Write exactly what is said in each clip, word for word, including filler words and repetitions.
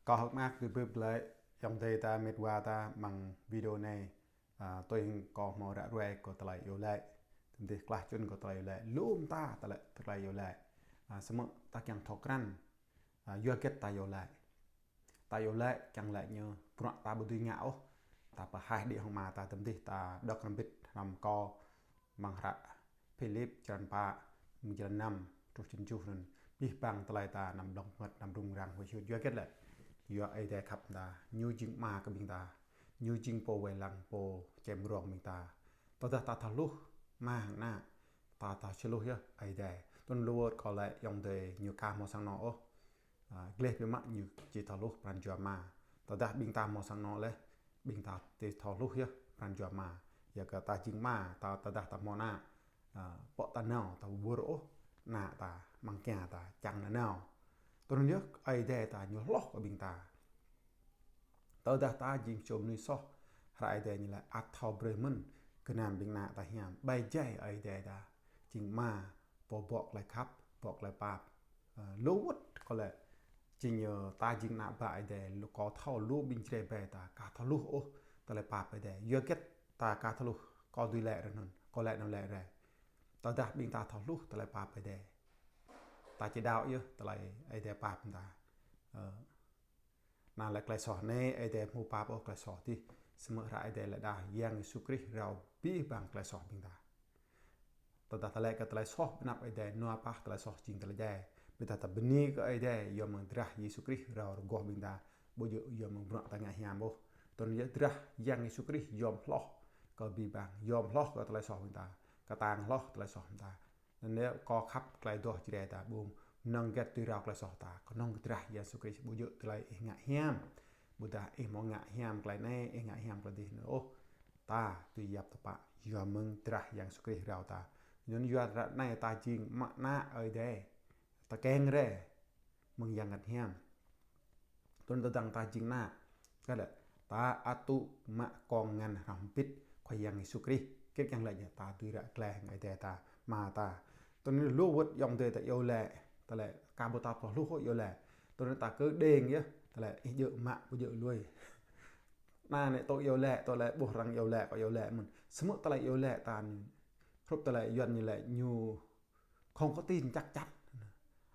Kâo hơ̆k mơak tui bưp glaĭ ayŏng adơi ta, met wa ta amăng video anai. A, tui hăng kâo hmâo ră ruai kơ tơlơi iâu laĭ. Tơdơi klah čun kơ tơlơi iâu laĭ. Lŏm ta tơlơi, tơlơi iâu laĭ. A, samơ̆ ta kiăng thâo krăn. A, yua hơget ta iâu laĭ. Ta iâu laĭ kiăng laĭ ñu bruă ta ƀu dưi ngă ôh. Ta pơhaih đĭ hăng Ama ta tơdơi ta đŏk hrŏm hơbĭt hrŏm kâo amăng hră Philip črăn pă, mơ̆ng črăn năm truh črăn tơjuh anŭn. Abih bang tơlơi ta anăm blŏng bơngăt, anăm rŭng răng huĭ hyưt. Yua hơget lĕ? Yua Ơi Adai khăp ta, ñu jing Ama kơ ƀing ta, ñu jing Pô wai lăng, Pô čem rong ƀing ta. Tơdah ta thâo hluh Ama hăng Ană, ta thâo hluh yơh Ơi Adai. Tui anŭn lu wơ̆t kâo laĭ ayŏng adơi ñu aka hmâo sang anŏ ôh. A, gleh biă mă ñu či thâo hluh pran jua Ama. Tơdah ƀing ta hmâo sang anŏ laih, ƀing ta či thâo hluh yơh pran jua Ama. Yua kơ ta jing Ama, ta, tơdah ta hmâo Ană, a, pŏk ta nao, ta ƀu wơr ôh Ană ta, amăng kia ta, čang nanao. Tui anŭn yơh Ơi Adai ta ñu hloh kơ ƀing ta. Tơdah ta jing sa čô mơnuih soh, hră Ơi Adai ñu laĭ ăt thâo brơi mơ̆n gơnam ƀing ană ta hiam. Ƀai jai Ơi Adai ta jing Ama, Pô bŏ tơlơi khăp, bŏ tơlơi pap. A, lu wơ̆t kâo laĭ, jing, ơ, ta jing ană bă Ơi Adai, lu kâo thâo lu ƀing Jrai ƀai ta aka thâo hluh ôh tơlơi pap Ơi Adai. Yua hơget ta aka thâo hluh, kâo dưi laĭ ră anŭn, kâo laĭ anŭn laĭ rai. Tơdah ƀing ta thâo hluh tơlơi pap Ơi Adai, ta či đaŏ yơh tơlơi Ơi Adai pap ta. Ơ, anai lĕ tơlơi soh anai, Ơi Adai ƀu pap ôh tơlơi soh adih. Samơ̆ hră Ơi Adai laĭ đah Yang Yêsu Krist rao abih bang tơlơi soh ƀing ta. Tơdah ta laĭ kơ tơlơi soh ƀơi anăp Ơi Adai, nua pah tơlơi soh jing tơlơi djai. Ƀiădah ta bơni kơ Ơi Adai, yua mơ̆ng drah Yêsu Krist rao rơgoh ƀing ta, ƀu djơ̆ yua mơ̆ng bruă ta ngă hiam ôh. Tui anŭn yơh drah Yang Yêsu Krist yom hloh kơ abih bang, yom hloh kơ tơlơi soh ƀing ta, kơtang hloh tơlơi soh ƀing ta. Anŭn yơh kâo khăp tơlơi adoh Jrai ta ƀu mơnơ̆ng hơget dưi rao tơlơi soh ta, kơnơ̆ng kơ drah Yêsu Krist. Ƀu djơ̆ tơlơi ih ngă hiam, ƀôdah ih hmâo ngă hiam tơlơi anai, ih ngă hiam tơlơi adih anŭn ôh. Ta dưi yap tơpă yua mơ̆ng drah Yang Yêsu Krist rao ta. Anŭn yua ră anai ta jing mă ană Ơi Adai, ta kiăng rai mơ̆ng Yang Bơngăt Hiam. Tui anŭn tơdang ta jing ană, kơ lĕ ta ăt tŭ mă kông ngăn hrŏm hơbĭt Khua Yang Yêsu Krist. Hơget kiăng laĭ ñu? Ta dưi ră glaĭ hăng Ơi Adai ta, Ama ta. Tui anŭn lu wơ̆t ayŏng adơi ta iâu laĭ, ta laĭ aka ƀu ta thâo hluh ôh iâu laĭ. Tui anŭn ta kơđeng yơh, ta laĭ ih djơ̆ mă ƀu djơ̆ lui. Anai nĕ tŭ iâu laĭ, tŭ laĭ ƀuh arăng iâu laĭ, kâo iâu laĭ mơ̆n. Samơ̆ tơlơi iâu laĭ ta anai, hrup tơlơi Yuan ñu laĭ ñu không có tin chắc chắn.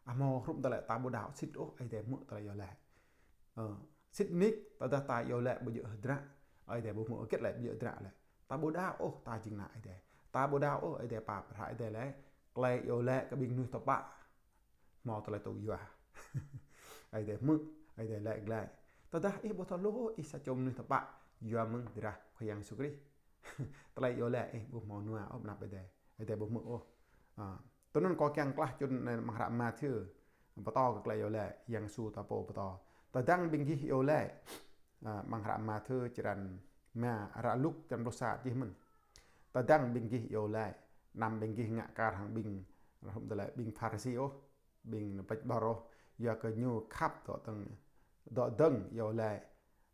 Ơ, hmâo hrup tơlơi ta ƀu đaŏ sĭt ôh Ơi Adai hmư̆ tơlơi iâu laĭ. Ơ, sĭt nik tơdah ta iâu laĭ ƀu djơ̆ hơdră, Ơi Adai ƀu hmư̆. Hơget lĕ ƀu djơ̆ hơdră lĕ? Ta ƀu đaŏ ôh ta jing ană Ơi Adai. Ta ƀu đaŏ ôh Ơi Adai pap. Hră Ơi Adai laĭ, tơlơi iâu laĭ kơ ƀing mơnuih tơpă hmâo tơlơi tŭ yua. Ơi Adai hmư̆, Ơi Adai laĭ glaĭ. Tơdah ih ƀu thâo hluh ôh, ih sa čô mơnuih tơpă yua mơ̆ng drah Khua Yang Yêsu Krist, tơlơi iâu laĭ ih ƀu hmâo nua ôh ƀơi anăp Ơi Adai. Ơi Adai ƀu hmư̆ ôh. A, tui anŭn kâo kiăng klah čun anai amăng hră Mathiơ, pơtô kơ tơlơi iâu laĭ, Yang Yêsu ta pô pơtô. Tơdang ƀing gih iâu laĭ, a, amăng hră Mathiơ črăn rơma, hră Luk črăn pluh sa čih mơ̆n. Tơdang ƀing gih iâu laĭ, anăm ƀing gih ngă kar hăng ƀing, hrup tơlơi ƀing Pharisi ôh, ƀing pĕč ƀor ôh, yua kơ ñu khăp dŏ dơ̆ng, dŏ dơ̆ng iâu laĭ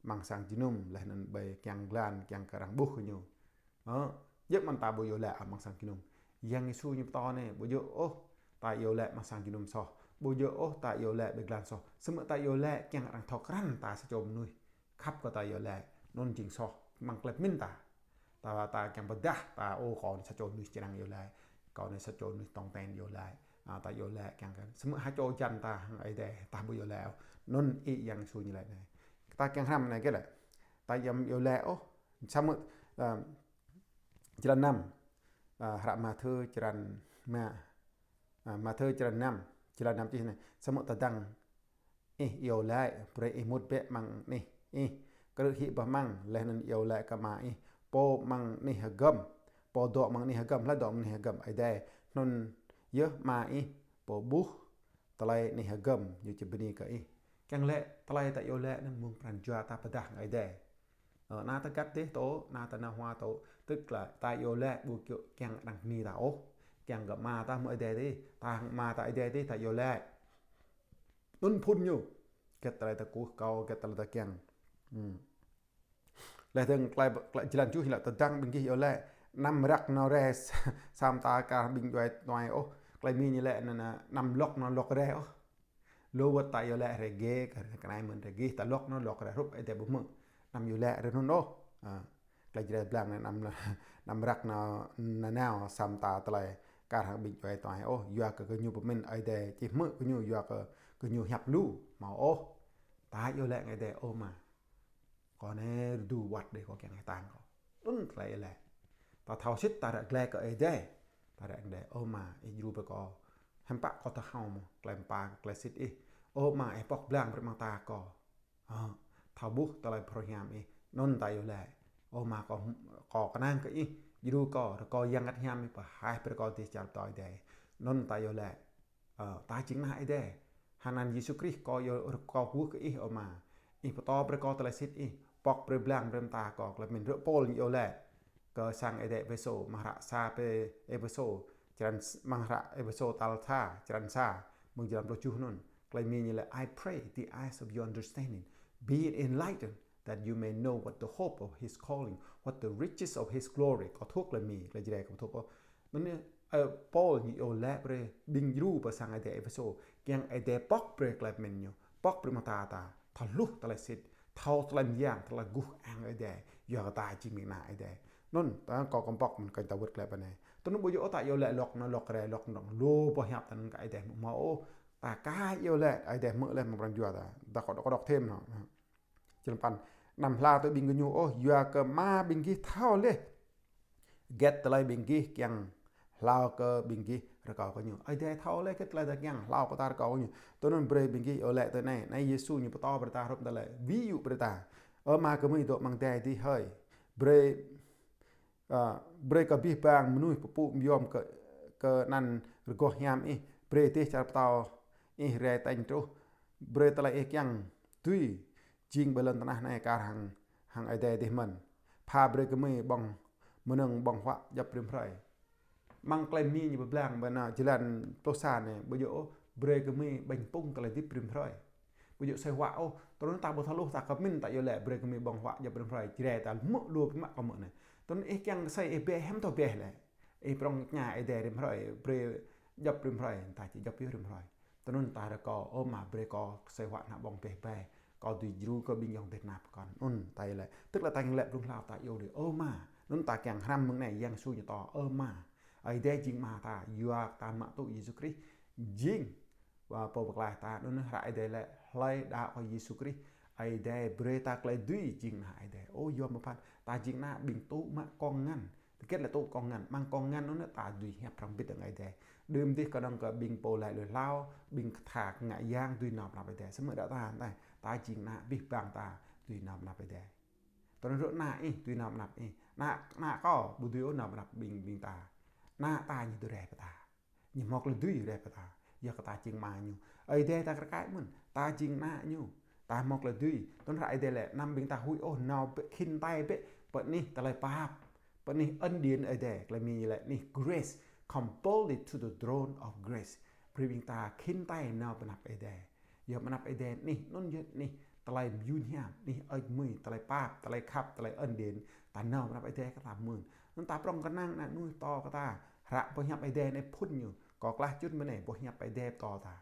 amăng sang jơnum, laih anŭn ƀơi kiăng glan, kiăng kơ arăng ƀuh kơ ñu. Ơ, djơ̆ mơ̆n ta ƀu iâu laĭ amăng sang jơnum. Yang Yêsu ñu pơtô anai, ƀu djơ̆ ôh ta iâu laĭ amăng sang jơnum soh, ƀu djơ̆ ôh ta iâu laĭ ƀơi glan soh. Samơ̆ ta iâu laĭ kiăng arăng thâo krăn ta sa čô mơnuih khăp kơ ta iâu laĭ, anŭn jing soh amăng tơlơi pơmĭn ta. Ta, ta kiăng pơdah, ta, ô, kâo anai sa čô mơnuih čơrang iâu laĭ, kâo anai sa čô mơnuih tong ten iâu laĭ. A, ta iâu laĭ kiăng kơ, samơ̆ ha čô jăn ta hăng Ơi Adai, ta ƀu iâu laĭ ôh. Anŭn ih Yang Yêsu ñu laĭ anai. Ta kiăng hrăm anai hơget lĕ? Ta yăm iâu laĭ ôh. Samơ̆, a, črăn năm, a, hră Mathiơ črăn rơma, a, Mathiơ črăn năm, črăn năm čih anai. Samơ̆ tơdang ih iâu laĭ, brơi ih mŭt bĕ amăng anih ih, krư̆ hĭ boh amăng, laih anŭn iâu laĭ kơ Ama ih, Pô amăng anih hơgŏm, Pô dŏ amăng anih hơgŏm, hlơi dŏ amăng anih hơgŏm? Ơi Adai. Anŭn yơh Ama ih, Pô ƀuh tơlơi anih hơgŏm, ñu či bơni kơ ih. Kiăng laĭ tơlơi ta iâu laĭ anŭn mơ̆ng pran jua ta pơdah hăng Ơi Adai. Ơ, anai ta găt dêh tŏ, anai ta nao hua tŏ, tức là ta iâu laĭ ƀu kiăng arăng bơni ta ôh, kiăng kơ Ama ta mơ̆ng Ơi Adai dêh, ta hăng Ama ta Ơi Adai dêh, ta iâu laĭ. Anŭn phŭn ñu. Hơget tơlơi ta kơkuh kâo, hơget tơlơi ta kiăng. Hmm. Laih dơ̆ng tơlơi, tơlơi jơlan tơjuh ñu laĭ tơdang ƀing gih iâu laĭ, anăm răk nao rai sa-, sa mơta kar ƀing djuai tuai ôh. Tơlơi Mi ñu laĭ anŭn, anăm lŏk nao lŏk rai ôh. Lu wơ̆t ta iâu laĭ rai gê, kơ kơ anai mơ̆n rai gih, ta lŏk anŭn lŏk rai hrup Ơi Adai ƀu hmư̆. Anăm iâu laĭ rai anŭn ôh. Ă, tơlơi Jrai blang anai anăm, anăm răk anŭn nanao săm ta tơlơi kar hăng ƀing djuai tuai ôh, yua kơ gơñu pơmĭn Ơi Adai či hmư̆ gơñu yua kơ gơñu hiăp lu, hmâo ôh. Ta iâu laĭ hăng Ơi Adai: Ơ Ama, kâo anai rơdu wăt đơi, kâo kiăng ih tang kâo. Anŭn tơlơi iâu laĭ. Ta thâo sĭt ta ră glaĭ kơ Ơi Adai. Ta ră glaĭ: Ơ Ama, ih djru brơi kâo. Hiư̆m pă kâo thâo hmâo mơ̆ tơlơi pơpă, tơlơi sĭt ih. Ơ Ama, ih pŏk blang brơi amăng ta kâo. Ơ, thâo ƀuh tơlơi phrâo hiam ih. Anŭn ta iâu laĭ: Ơ Ama, kâo, kâo kơnang kơ ih, djru kâo, rơkâo Yang Bơngăt Hiam ih pơhaih brơi kâo dêh čar pơtao Ơi Adai. Anŭn ta iâu laĭ: Ơ, ta jing ană Ơi Adai. Hăng anăn Yêsu Krist kâo iâu, kâo kwưh kơ ih, Ơ Ama. Ih pơtô brơi kâo tơlơi sĭt ih, pŏk brơi blang brơi amăng ta kâo. Tơlơi pơmĭn hră Pôl ñu iâu laĭ kơ sang Ơi Adai Êphêsô, amăng hră sa pơ Êphêsô, črăn s-, amăng hră Êphêsô tal sa, črăn sa, mơ̆ng jơlan pluh tơjuh anŭn. Tơlơi Mi ñu laĭ: I pray the eyes of your understanding be enlightened, that you may know what the hope of his calling, what the riches of his glory. Kâo thâo tơlơi Mi, tơlơi Jrai kâo thâo ôh. Anŭn yơh, ơ, Pôl ñu iâu laĭ brơi ƀing djru pơ sang Ơi Adai Êphêsô, kiăng Ơi Adai pŏk brơi tơlơi pơmĭn ñu, pŏk brơi amăng ta ta, thâo hluh tơlơi sĭt, thâo tơlơi mơyang, tơlơi guh ang Ơi Adai, yua kơ ta jing ƀing ană Ơi Adai. Anŭn, ta kâo kơ̆m pŏk mơ̆n kơ ta wơ̆t glaĭ pơ anai. Tui anŭn ƀu djơ̆ ôh ta iâu laĭ lŏk anŭn lŏk rai, lŏk anŭn lu boh hiăp ta anŭn kơ Ơi Adai hmâo ôh. Ta ka iâu laĭ Ơi Adai hmư̆ laih amăng pran jua ta. Ta kâo đŏk, kâo đŏk thêm anŭn. Črăn păn: Anăm hlao tui ƀing gơñu ôh, yua kơ Ama ƀing gih thâo laih hơget tơlơi ƀing gih kiăng hlao kơ ƀing gih rơkâo kơ ñu. Ơi Adai thâo laih hơget tơlơi ta kiăng hlao kơ ta rơkâo kơ ñu. Tui anŭn brơi ƀing gih iâu laĭ tui anai, anai Yêsu ñu pơtô brơi ta hrup tơlơi ví dụ brơi ta. Ơ Ama gơmơi dŏ amăng adai adih hơi. Brơi, ă, brơi kơ abih bang mơnuih pơpŭ pơyom kơ, kơ anăn rơgoh hiam ih. Brơi dêh čar pơtao ih rai tañ truh. Brơi tơlơi ih kiăng dưi jing ƀơi lŏn tơnah anai kar hăng, hăng Ơi Adai adih mơ̆n. Pha brơi gơmơi ƀơ̆ng mơnơ̆ng ƀơ̆ng huă djŏp rĭm hrơi. Amăng tơlơi Mi ñu pơblang ƀơi anŭn jơlan pluh sa anai, ƀu djơ̆ ôh, brơi gơmơi ƀañ pŭng tơlơi hơdip rĭm hrơi. Ƀu djơ̆ asơi huă ôh, tui anŭn ta ƀu thâo hluh ta kơmĭn ta iâu laĭ brơi gơmơi ƀơ̆ng huă djŏp rĭm hrơi, Jrai ta hmư̆ lu biă mă kâo hmư̆ anai. Tui anŭn ih kiăng asơi ih bĕ hiư̆m thâo bĕ lĕ. Ih prŏng tơña Ơi Adai rĭm hrơi, brơi djŏp rĭm hrơi, ta či djŏp yơh rĭm hrơi. Tui anŭn ta rơkâo: Ơ Ama, brơi kâo asơi huă ană ƀơ̆ng bĕ ƀai. Kâo dưi djru kơ ƀing ayŏng adơi tơnap kâo. Anŭn ta iâu laĭ. Tức là ta kiăng laĭ blung hlâo ta iâu đơi: Ơ Ama. Anŭn ta kiăng hrăm mơ̆ng anai, Yang Yêsu ñu pơtô: Ơ Ama. Ơi Adai jing Ama ta, yua ta mă tŭ Yêsu Krist jing, ă, Pô Pơklaih ta. Anŭn hră Ơi Adai laĭ: Hlơi đaŏ kơ Yêsu Krist, Ơi Adai brơi ta tơlơi dưi jing ană Ơi Adai. Ơ, yua mơ̆ phat ta jing ană ƀing tŭ mă kông ngăn. Hơget lĕ tŭ kông ngăn? Amăng kông ngăn anŭn ta dưi hiăp prŏng bit hăng Ơi Adai. Đưm dih kơnơ̆ng kơ ƀing pô laĭ lui hlâo, ƀing tha ngă yang dưi nao pơ anăp Ơi Adai. Samơ̆ đa ta anai, ta jing ană abih bang ta dưi nao pơ anăp Ơi Adai. Tui anŭn rơ̆ ană ih dưi nao pơ anăp ih. Ană, ană kâo ƀu dưi ôh nao pơ anăp ƀing, ƀing ta. Ană ta ñu dưi rai pơ ta. Ñu hmâo tơlơi dưi rai pơ ta. Yua kơ ta jing Ama ñu. Ơi Adai ta kar kaĭ mơ̆n. Ta jing ană ñu. Ta hmâo tơlơi dưi. Tui anŭn hră Ơi Adai laĭ: Anăm ƀing ta huĭ ôh, nao bĕ, khĭn tai bĕ pơ anih tơlơi pap, pơ anih ân điển Ơi Adai. Tơlơi Mi ñu laĭ anih grace, come boldly to the throne of grace. Brơi ƀing ta khĭn tai nao pơ anăp Ơi Adai. Yua pơ anăp Ơi Adai anih, anŭn yơh anih tơlơi mơyun hiam, anih ơi mơi, tơlơi pap, tơlơi khăp, tơlơi ân điển. Ta nao pơ anăp Ơi Adai kơ ta mơ̆n. Anŭn ta prŏng kơnang ană mơnuih pơtô kơ ta. Hră boh hiăp Ơi Adai anai phŭn ñu. Kâo klah čŭn mơ̆ng anai, boh hiăp Ơi Adai pơtô ta.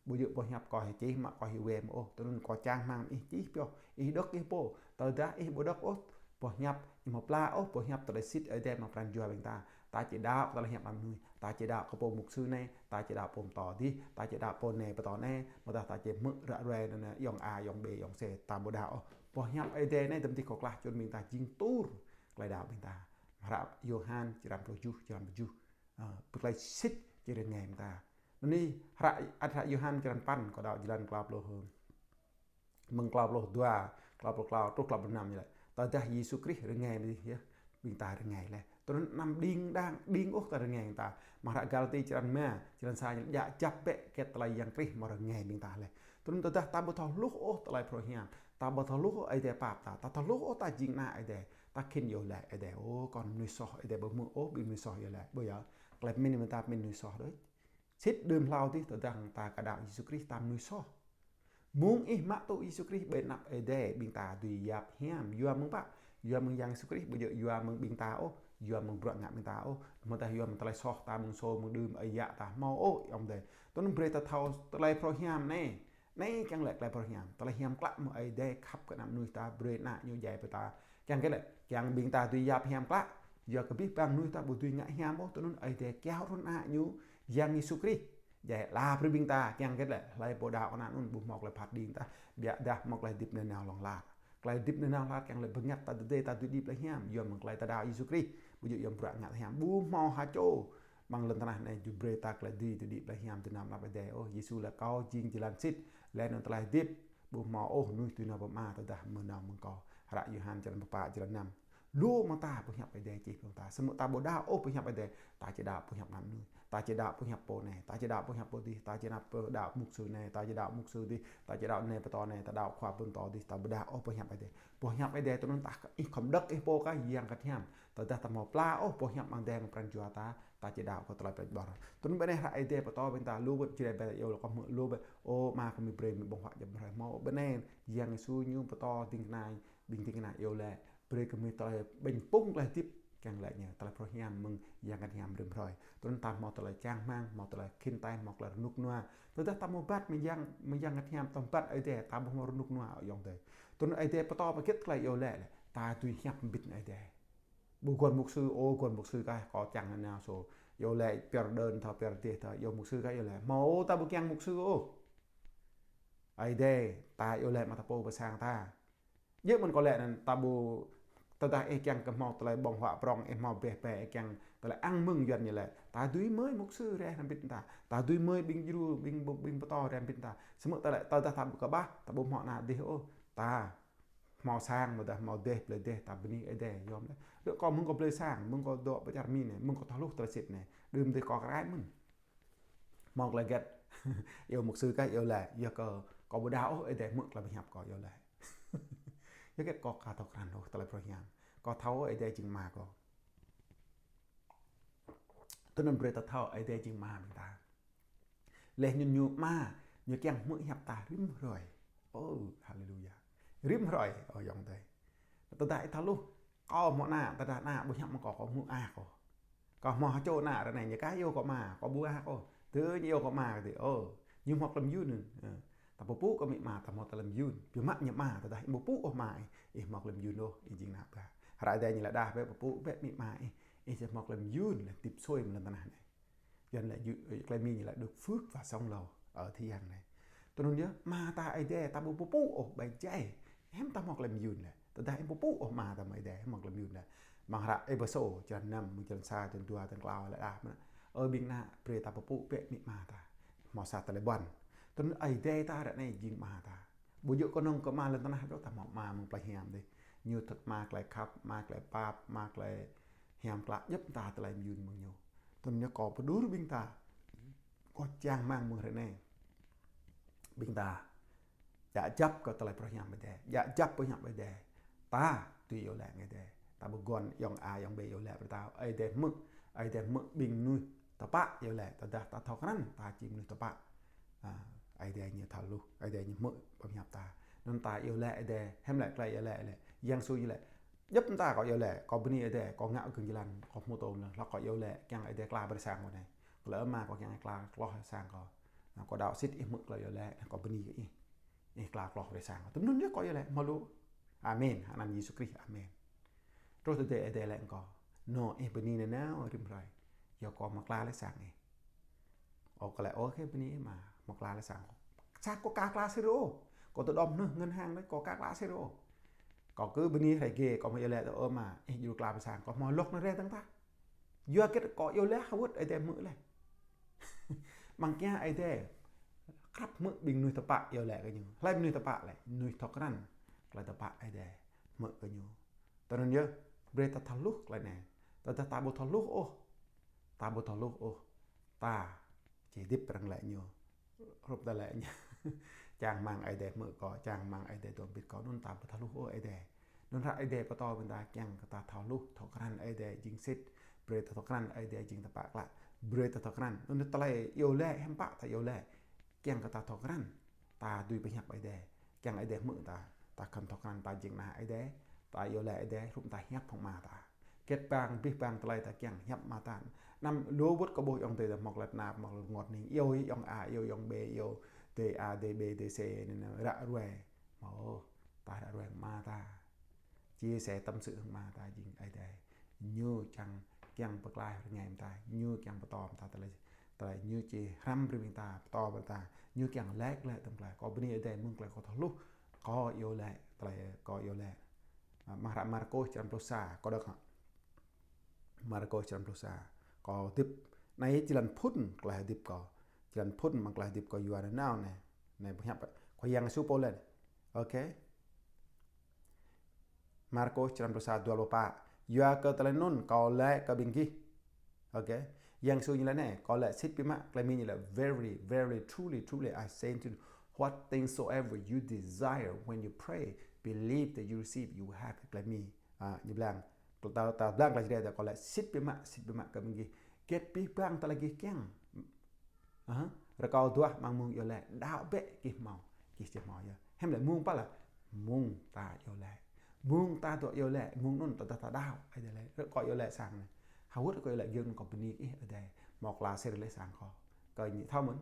Ƀu djơ̆ boh hiăp kâo hĭ čih mă kâo hĭ wem ôh, tui anŭn kâo čang rơmang ih čih pioh, ih đŏk ih pô. Tơdah ih ƀu đŏk ôh boh hiăp, ih ƀu pla ôh boh hiăp tơlơi sĭt Ơi Adai amăng pran jua ƀing ta. Ta či đaŏ kơ tơlơi hiăp mơnuih, ta či đaŏ kơ pô mục sư anai, ta či đaŏ pô pơtô adih, ta či đaŏ pô anai pơtô anai, ƀôdah ta či hmư̆ ră ruai anŭn anai, ayŏng A, ayŏng B, ayŏng C, ta ƀu đaŏ ôh. Boh hiăp Ơi Adai anai tơm dih kâo klah čŭn ƀing ta jing tur tơlơi đaŏ ƀing ta. Hră Yôhan črăn pluh tơjuh, črăn pluh tơjuh. Ă, pơklaih sĭt či rơngai ƀing ta. Anai hră, ăt hră Yôhan črăn păn, kâo đaŏ jơlan klâo pluh, mơ̆ng klâo pluh dua, klâo pluh klâo, truh klâo pluh năm ñu laĭ: Tơdah Yêsu Krist rơngai ƀing ta, yơh, ƀing ta rơngai laih. Tui anŭn anăm đing đang, đing ôh ta rơngai ƀing ta. Amăng hră Galati črăn rơma, črăn sa ñu laĭ: Djă kjăp bĕ hơget tơlơi Yang Krist hmâo rơngai ƀing ta laih. Tui anŭn tơdah ta ƀu thâo hluh ôh tơlơi phrâo hiam, ta ƀu thâo hluh ôh Ơi Adai pap ta, ta thâo hluh ôh ta jing ană Ơi Adai, ta khĭn iâu laĭ Ơi Adai: Ơ, kâo anăm mơnuih soh. Ơi Adai ƀu hmư̆ ôh ƀing mơnuih soh iâu laĭ. Ƀu yơh, tơlơi pơmĭn ƀing ta pơmĭn mơnuih soh đôč. Sĭt đưm hlâo adih tơdang ta ka đaŏ Yêsu Krist ta mơnuih soh. Mơ̆ng ih mă tŭ Yêsu Krist ƀơi anăp Ơi Adai, ƀing ta dưi yap hiam. Yua mơ̆ng pă? Yua mơ̆ng Yang Yêsu Krist, ƀu djơ̆ yua mơ̆ng ƀing ta ôh, yua mơ̆ng bruă ngă ƀing ta ôh. Mơ̆ tơdah yua mơ̆ng tơlơi soh ta, mơ̆ng sô, mơ̆ng đưm, ơi yă ta hmâo ôh, ayŏng adơi. Tui anŭn brơi ta thâo tơlơi phrâo hiam anai. Anai kiăng lĕ tơlơi phrâo hiam, tơlơi hiam klă mơ̆ng Ơi Adai khăp kơ ană mơnuih ta, brơi ană ñu djai pơ ta. Kiăng kơ lĕ, kiăng ƀing ta dưi yap hiam klă, yua kơ abih bang mơnuih ta ƀu dưi ngă hiam ôh, tui anŭn Ơi Adai kiaŏ run ană ñu, Yang Yêsu Krist. Djai ala brơi ƀing ta, kiăng kơ lĕ, hlơi pô đaŏ kơ ană anŭn, ƀu hmâo tơlơi phat kơđi tah, biă dah hmâo tơlơi hơdip nanao hlŏng lar. Tơlơi hơdip nanao hlŏng lar kiăng lĕ bơngăt ta tơdơi ta dưi đĭ tơlơi hiam, yua mơ̆ng tơlơi ta đaŏ Yêsu Krist, ƀu djơ̆ yua bruă ngă hiam, ƀu hmâo ha čô amăng lŏn tơnah anai dưi brơi ta tơlơi dưi tơlơi đĭ tơlơi hiam tơ anăp Ơi Adai ôh. Yêsu laĭ kâo jing jơlan sĭt, laih anŭn tơlơi hơdip, ƀu hmâo ôh mơnuih dưi nao pơ Ama tơdah ƀu nao mơ̆ng kâo. Hră Yôhan črăn pơpă črăn năm. Lu mơ̆ng ta boh hiăp Ơi Adai čih kơ ta. Samơ̆ ta ƀu đaŏ ôh boh hiăp Ơi Adai, ta či đaŏ boh hiăp ană mơnuih. Ta či đaŏ boh hiăp pô anai, ta či đaŏ boh hiăp pô adih, ta či đaŏ pơ đaŏ mục sư anai, ta či đaŏ mục sư adih, ta či đaŏ anai pơtô anai, ta đaŏ khua pơtô adih, ta ƀu đaŏ ôh boh hiăp Ơi Adai. Boh hiăp Ơi Adai tui anŭn ta ih khŏm đŏk ih pô kah Yang Bơngăt Hiam. Tơdah ta hmâo pla ôh boh hiăp amăng Ơi Adai amăng pran jua ta, ta či đaŏ kơ tơlơi pơđar. Tui anŭn bơnai hră Ơi Adai pơtô ƀing ta lu wơ̆t Jrai ƀing ta iâu laĭ kơ hmư̆ lu wơ̆t. Ơ Ama kơ gơmơi brơi gơmơi ƀơ̆ng huă djŏp hrơi hmâo. Bơnai Yang Yêsu ñu pơtô ding kơna, ƀing ding kơna iâu laĭ. Brơi kơ gơmơi tơlơi ƀañ pŭng tơlơi hơdip kiăng laĭ ñu. Tơlơi phrâo hiam mơ̆ng Yang Bơngăt Hiam rĭm hrơi. Tui anŭn ta hmâo tơlơi čang rơmang, hmâo tơlơi khĭn tai, hmâo tơlơi rơnŭk rơnua. Tơdah ta hmâo bat mơ̆ng Yang, mơ̆ng Yang Bơngăt Hiam, ta hmâo rơnŭk rơnua ayŏng adơi. Tui anŭn Ơi Adai pơtô pơkĭt tơlơi iâu laĭ lĕ. Ta dưi hiăp hơbĭt Ơi Adai. Ƀu guăn mục sư ôh, guăn mục sư kah kâo čang nanao sô. Iâu laĭ pioh đơn thâo pioh adih thâo, iâu mục sư kah iâu laĭ. Hmâo ta ƀu kiăng mục sư ôh. Ơi Adai, ta iâu laĭ mă ta pô pơ sang ta. Djơ̆ mơ̆n kâo laĭ anŭn ta ƀu, tơdah ih kiăng kơ hmâo tơlơi ƀơ̆ng huă prŏng, ih hmâo beh beh, ih kiăng tơlơi ang mơ̆ng Yuan ñu laĭ. Ta dưi mơi mục sư rai hrŏm hơbĭt ta. Ta dưi mơi ƀing djru, ƀing, ƀing pơtô rai hrŏm hơbĭt ta. Samơ̆ tơlơi, tơdah ta ƀu kơƀah, ta ƀu hmâo ană adih ôh. Ta hmâo sang, mơ̆ dah hmâo dêh, blơi dêh, ta bơni Ơi Adai, yom lĕ. Đơ kâo mơ̆ng kâo blơi sang, mơ̆ng kâo dŏ pơ čar Mi anai, mơ̆ng kâo thâo hluh tơlơi sĭt anai. Đưm dêh kâo kơ rai mơ̆n. Hmâo tơlơi hơget, iâu mục sư kah iâu laĭ, yua kơ kâo ƀu đaŏ ôh Ơi Adai hmư̆ tơlơi pơhiăp kâo iâu laĭ. Yua hơget kâo ka thâo krăn ôh tơlơi phrâo hiam. Kâo thâo Ơi Adai jing Ama kâo. Tui anŭn brơi ta thâo Ơi Adai jing Ama ƀing ta. Laih anŭn ñu Ama, ñu kiăng hmư̆ hiăp ta rĭm hrơi. Ơ, haleluya. Rĭm hrơi, ơ ayŏng adơi. Tơdah ih thâo hluh, kâo hmâo ană, tơdah ană ƀu hiăp mơ̆ng kâo, kâo hmư̆ ah kâo. Kâo hmâo ha čô ană ră anai, ñu kah iâu kâo Ama, kâo ƀu ah kâo. Tơ ñu iâu kâo Ama kơ tih, ơ, ñu hmâo tơlơi mơyun. Ơ, ta pơpŭ kơ amĭ ama, ta hmâo tơlơi mơyun. Biă mă ñu Ama, tơdah ih ƀu pŭ ôh Ama ih, ih hmâo tơlơi mơyun ôh, ih jing ană ƀă. Hră Ơi Adai ñu laĭ dah bĕ pơpŭ bĕ amĭ ama ih, ih či hmâo tơlơi mơyun laih hơdip sui amăng lŏn tơnah anai. Yuan laĭ, ơ, tơlơi Mi ñu laĭ được phước và sống lâu ở thế gian này. Tui anŭn yơh, Ama ta Ơi Adai ta ƀu pơpŭ ôh ƀai djai. Hiư̆m ta hmâo tơlơi mơyun lĕ. Tơdah ih ƀu pơpŭ ôh Ama ta mơ̆ng Ơi Adai, hmâo tơlơi mơyun lĕ. Amăng hră Êphêsô, črăn năm, mơ̆ng črăn sa, črăn dua, črăn klâo laĭ dah mơ̆n. Ơ ƀing ană, brơi ta pơpŭ bĕ amĭ ama ta. Hmâo sa tơlơi ƀuăn. Tui anŭn Ơi Adai ta ră anai jing Ama ta. Ƀu djơ̆ kơnơ̆ng kơ Ama lŏn tơnah ôh, ta hmâo Ama mơ̆ng plei hiam dih. Ñu thâo Ama tơlơi khăp, Ama tơlơi pap, Ama tơlơi hiam klă, djŏp mơta tơlơi mơyun mơ̆ng ñu. Tui anŭn yơh kâo pơđur ƀing ta. Kâo čang rơmang mơ̆ng hrơi anai. Ƀing ta djă djăp kơ tơlơi phrâo hiam Ơi Adai, djă djăp pơhiăp Ơi Adai. Ta dưi iâu laĭ Ơi Adai. Ta ƀu guăn ayŏng A, ayŏng B iâu laĭ brơi ta. Ơi Adai hmư̆, Ơi Adai hmư̆ ƀing mơnuih tơpă iâu laĭ. Tơdah ta thâo krăn, ta jing mơnuih tơpă. A, Ơi Adai ñu thâo hluh, Ơi Adai ñu hmư̆ pơhiăp ta. Anŭn ta iâu laĭ Ơi Adai, hiư̆m laĭ tơlơi iâu laĭ lĕ. Yang Yêsu ñu laĭ, djŏp mơta kâo iâu laĭ, kâo bơni Ơi Adai, kâo ngă gơ̆ng jơlan, kâo hmâo tơlơi, hlăk kâo iâu laĭ, kiăng Ơi Adai kla brơi sang kâo anai. Kâo laĭ Ama kâo kiăng kla kloh sang kâo. Anai kâo đaŏ sĭt ih hmư̆ tơlơi iâu laĭ, anai kâo bơni kơ ih. Ih kla kloh brơi sang kâo. Tui anŭn yơh kâo iâu laĭ, hmâo lu. Amen. Anăn Yêsu Krist. Amen. Truh tơdơi Ơi Adai laĭ kơ kâo. Nô, ih bơni nanao rĭm hrơi. Yua kâo hmâo kla laih sang ih. Ơ, kâo laĭ, ơ, kơ bơni ih Ama, hmâo kla laih sang kâo. Sang kâo ka kla sĭt ôh. Kâo tơdŏm nơh ngân hàng laih, kâo ka kla sĭt ôh. Kâo kơ bơni hrơi gê, kâo hmâo iâu laĭ tơ Ama, ih djru kla brơi sang kâo, hmâo lŏk anai rai dơ̆ng tah. Yua hơget kâo iâu laĭ hơwơ̆t Ơi Adai hmư̆ laih. Mơ̆ng kiăng Ơi Adai krăp hmư̆ ƀing mơnuih tơpă iâu laĭ kơ ñu. Hlơi mơnuih tơpă lĕ, mơnuih thâo krăn tơlơi tơpă Ơi Adai hmư̆ kơ ñu. Tui anŭn yơh, brơi ta thâo hluh tơlơi anai. Tơdah ta ƀu thâo hluh ôh, ta ƀu thâo hluh ôh, ta či hơdip răng laĭ ñu. Hrup ta laĭ ñu. Čang rơmang Ơi Adai hmư̆ kâo, čang rơmang Ơi Adai dŏ hơbĭt kâo, anŭn ta ƀu thâo hluh ôh Ơi Adai. Anŭn hră Ơi Adai pơtô ƀing ta kiăng kơ ta thâo hluh, thâo krăn Ơi Adai jing sĭt, brơi ta thâo krăn Ơi Adai jing tơpă klă, brơi ta thâo krăn. Anŭn tơlơi iâu laĭ, hiư̆m pă ta iâu laĭ, kiăng kơ ta thâo krăn, ta dưi pơhiăp Ơi Adai, kiăng Ơi Adai hmư̆ ta, ta khŏm thâo krăn ta jing ană Ơi Adai, ta iâu laĭ Ơi Adai, hrup ta hiăp hăng Ama ta. Hơget bang, abih bang tơlơi ta kiăng hiăp Ama ta. Anăm lu wơ̆t kơ ƀuh ayŏng adơi ta hmâo tơlơi tơnap, hmâo tơlơi rơngot hning. Iâu ayŏng A, iâu ayŏng B, iâu D A, D B, D C anai nao ră ruai. Mơ̆ ôh, ta ră ruai hăng Ama ta. Chia sẻ tâm sự hăng Ama ta jing Ơi Adai. Ñu čang kiăng pơklaih rơngai mơ̆ng ta, ñu kiăng pơtô mơ̆ng ta tơlơi, tơlơi ñu či hrăm brơi ƀing ta, pơtô brơi ta, ñu kiăng laĭ glaĭ tơm tơlơi. Kâo bơni Ơi Adai mơ̆ng tơlơi kâo thâo hluh, kâo iâu laĭ, tơlơi kâo iâu laĭ. Amăng hră Markôs črăn pluh sa, kâo đŏk hă. Markôs črăn pluh sa. Kâo hơdip. Anai jơlan phŭn tơlơi hơdip kâo. Jơlan phŭn amăng tơlơi hơdip kâo yua nanao anai. Anai pơhiăp Khua Yang Yêsu pô laĭ. Ôkê. Markôs črăn pluh sa, dua pluh pă. Yua kơ tơlơi anŭn kâo laĭ kơ ƀing gih. Ôkê. Yang Yêsu ñu laĭ anai, kâo laĭ sĭt biă mă, tơlơi Mi ñu laĭ very, very, truly, truly, I say to you, what things soever you desire when you pray, believe that you receive, you have, tơlơi Mi. À, ñu blang. Ta, ta blang tơlơi Jrai ta, kâo laĭ sĭt biă mă, sĭt biă mă kơ ƀing gih. Hơget abih bang tơlơi gih kiăng. Hă? Rơkâo duah amăng mông iâu laĭ, đaŏ bĕ gih hmâo, gih či hmâo yơh. Hiư̆m lĕ mông pă lĕ? Mông ta iâu laĭ. Mông ta dŏ iâu laĭ, mông anŭn tơdah ta đaŏ, Ơi Adai laĭ. Rơkâo iâu laĭ sang anai. Hơget rơkâo iâu laĭ giŏng anŭn kâo bơni ih Ơi Adai. Hmâo klă sir laĭ sang kâo. Kơ ñu thâo mơ̆n,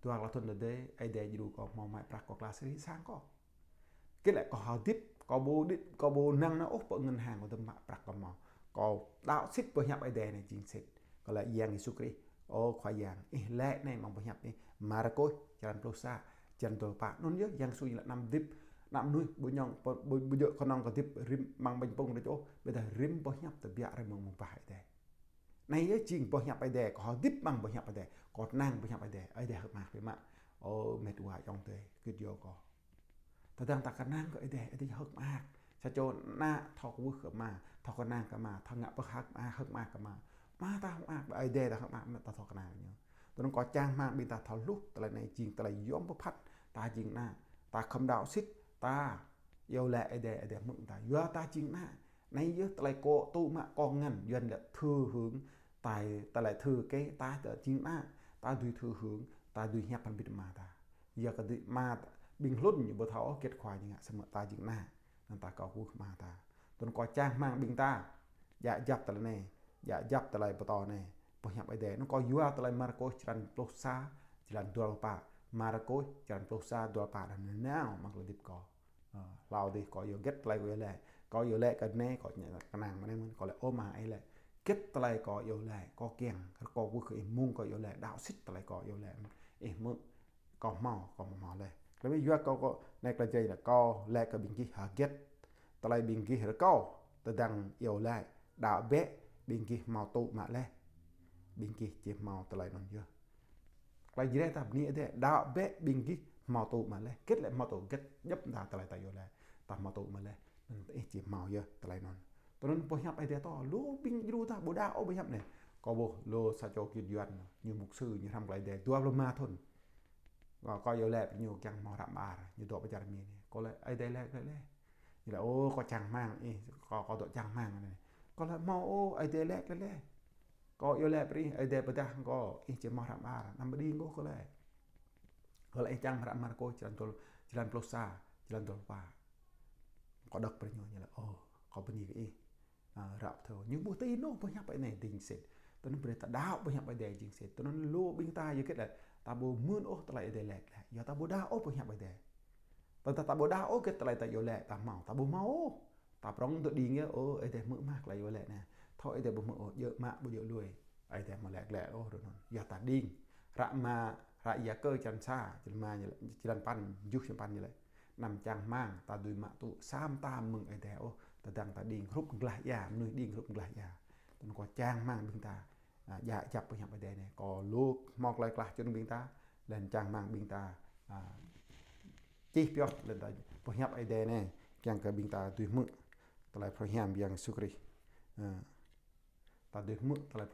dua klă thŭn tơdơi, Ơi Adai djru kâo hmâo mă prăk kâo klă sir sang kâo. Hơget lĕ kâo hơdip, kâo ƀu đĭ, kâo ƀu năng nao ôh pơ ngân hàng kâo tơm mă prăk kâo hmâo. Kâo đaŏ sĭt boh hiăp Ơi Adai anai jing sĭt. Kâo laĭ Yang Yêsu Krist. Ơ Khua Yang, ih laĭ anai amăng boh hiăp ih. Markôs črăn pluh sa, črăn dua pluh pă. Anŭn yơh Yang Yêsu ñu laĭ anăm hơdip, anăm mơnuih ƀu ñong, ƀu, ƀu djơ̆ kơnơ̆ng kơ hơdip rĭm amăng ƀañ pŭng đôč ôh. Ƀiădah rĭm boh hiăp tơbiă rai mơ̆ng, mơ̆ng bah Ơi Adai. Anai yơh jing boh hiăp Ơi Adai, kâo hơdip amăng boh hiăp Ơi Adai, kâo kơnang boh hiăp Ơi Adai, Ơi Adai hơ̆k mơak biă mă. Ơ met wa ayŏng adơi, git yơh kâo. Tơdang ta kơnang kơ Ơi Adai, Ơi Adai hơ̆k mơak. Sa čô ană thâo kwưh kơ ama, thâo kơnang kơ ama, thâo ngă pơhơ̆k mơak, hơ̆k mơak kơ ama. Ama ta hơ̆k mơak, Ơi Adai ta hơ̆k mơak, ta thâo kơnang kơ ñu. Tui anŭn kâo čang rơmang ƀing ta thâo hluh tơlơi anai jing tơlơi yôm pơphat, ta jing ană, ta khŏm đaŏ sĭt, ta iâu laĭ Ơi Adai, Ơi Adai hmư̆ ta. Yua ta jing ană, anai yơh tơlơi kâo tŭ mă kâo ngăn, Yuan laĭ thư hứng, ta, tơlơi thư kơ ta, ta jing ană, ta dưi thư hứng, ta dưi hiăp hăng ƀing ama ta. Yua kơ dưi ama ta, ƀing hlŭn ñu ƀu thâo ôh hơget Khua ñu ngă samơ̆ ta jing ană, anŭn ta kâo kwưh kơ ama ta. Tui anŭn kâo čang rơmang ƀing ta, djă djăp tơlơi anai, djă djăp tơlơi pơtô anai, boh hiăp Ơi Adai. Anŭn kâo yua tơlơi Markôs črăn pluh sa, jơlan dua pluh pă, Markôs črăn pluh sa, dua pluh pă, anŭn nanao amăng tơlơi hơdip kâo. Ơ, hlâo adih kâo iâu hơget tơlơi kâo iâu laĭ. Kâo iâu laĭ kơ anai, kâo ñă kơnang mơ̆ng anai mơ̆n, kâo laĭ ơ Ama ơi laĭ. Hơget tơlơi kâo iâu laĭ, kâo kiăng, kâo kwưh kơ ih mông kâo iâu laĭ, đaŏ sĭt tơlơi kâo iâu laĭ. Ih hmư̆, kâo hmâo, kâo hmâo laih. Tơlơi anai yua kâo, kâo, anai tơlơi Jrai anai, kâo laĭ kơ ƀing gih hơget tơlơi ƀing gih rơkâo, tơdang iâu laĭ, đaŏ bĕ, ƀing gih hmâo tŭ mă laih. Ƀing gih či hmâo tơlơi anŭn yơh. Tơlơi Jrai ta bơni Ơi Adai, đaŏ bĕ ƀing gih hmâo tŭ mă laih. Hơget lĕ hmâo tŭ, hơget djŏp mơta tơlơi ta iâu laĭ, ta hmâo tŭ mă laih. Anŭn ih či hmâo yơh tơlơi anŭn. Tui anŭn boh hiăp Ơi Adai tŏ, lu ƀing djru ta ƀu đaŏ ôh boh hiăp anai. Kâo ƀuh lu sa čô git Yuan, ñu mục sư, ñu hrăm tơlơi Ơi Adai dua pluh rơma thŭn. Kâo, kâo iâu laĭ brơi ñu kiăng hmâo hră mơar, ñu dŏ pơ čar Mi anai. Kâo laĭ Ơi Adai laĭ, laĭ, laĭ. Ñu laĭ, ơ, kâo čang rơmang ih, kâo, kâo dŏ čang rơmang anai. Kâo laĭ hmâo ôh, Ơi Adai laĭ, laĭ, laĭ. Kâo iâu laĭ brơi ih, Ơi Adai pơdah kơ kâo, ih či hmâo hră mơar, anăm pơđing ôh kâo laĭ. Kâo laĭ ih čang hră Markôs, jơlan dua, jơlan pluh sa, jơlan dua pluh pă. Kâo đŏk brơi ñu, ñu laĭ, ơ, kâo bơni kơ ih. À, ră thâo. Ñu ƀu tui anŭn boh hiăp Ơi Adai anai ding sĭt. Tui anŭn brơi ta đaŏ boh hiăp Ơi Adai jing sĭt. Tui anŭn lu ƀing ta yua hơget lĕ, ta ƀu mưn ôh tơlơi Ơi Adai laĭ lĕ. Yua ta ƀu đaŏ ôh boh hiăp Ơi Adai. Tơdah ta ƀu đaŏ ôh hơget tơlơi ta iâu laĭ, ta hmâo, ta ƀu hmâo ôh. Ta prŏng tơ đing yơh, ơ, Ơi Adai hmư̆ mơ̆ tơlơi iâu laĭ anai. Thâo Ơi Adai ƀu hmư̆ ôh, djơ̆ mă ƀu djơ̆ lui. Ơi Adai hmâo laĭ glaĭ ôh rơnŭn. Yua ta đing. Hră mă, hră Yakơ črăn sa, jơlan rơma ñu laĭ, jơlan păn, tơjuh jơlan păn ñu laĭ. Anăm čang rơmang, ta dưi mă tŭ, sa mơta mơ̆ng Ơi Adai ôh, tơdang ta đing hrup glah ia, mơnuih đing hrup glah ia. Tui anŭn kâo čang rơmang ƀing ta, à, djă djăp boh hiăp Ơi Adai anai. Kâo lu hmâo tơlơi klah čun ƀing ta, laih anŭn čang rơmang ƀing ta, à, čih pioh, laih anŭn ta boh hiăp Ơi Adai anai, kiăng kơ ƀing ta dưi hmư̆ tơlơi phrâo hiam Yang Yêsu Krist. À, ta dưi hmư̆ tơlơi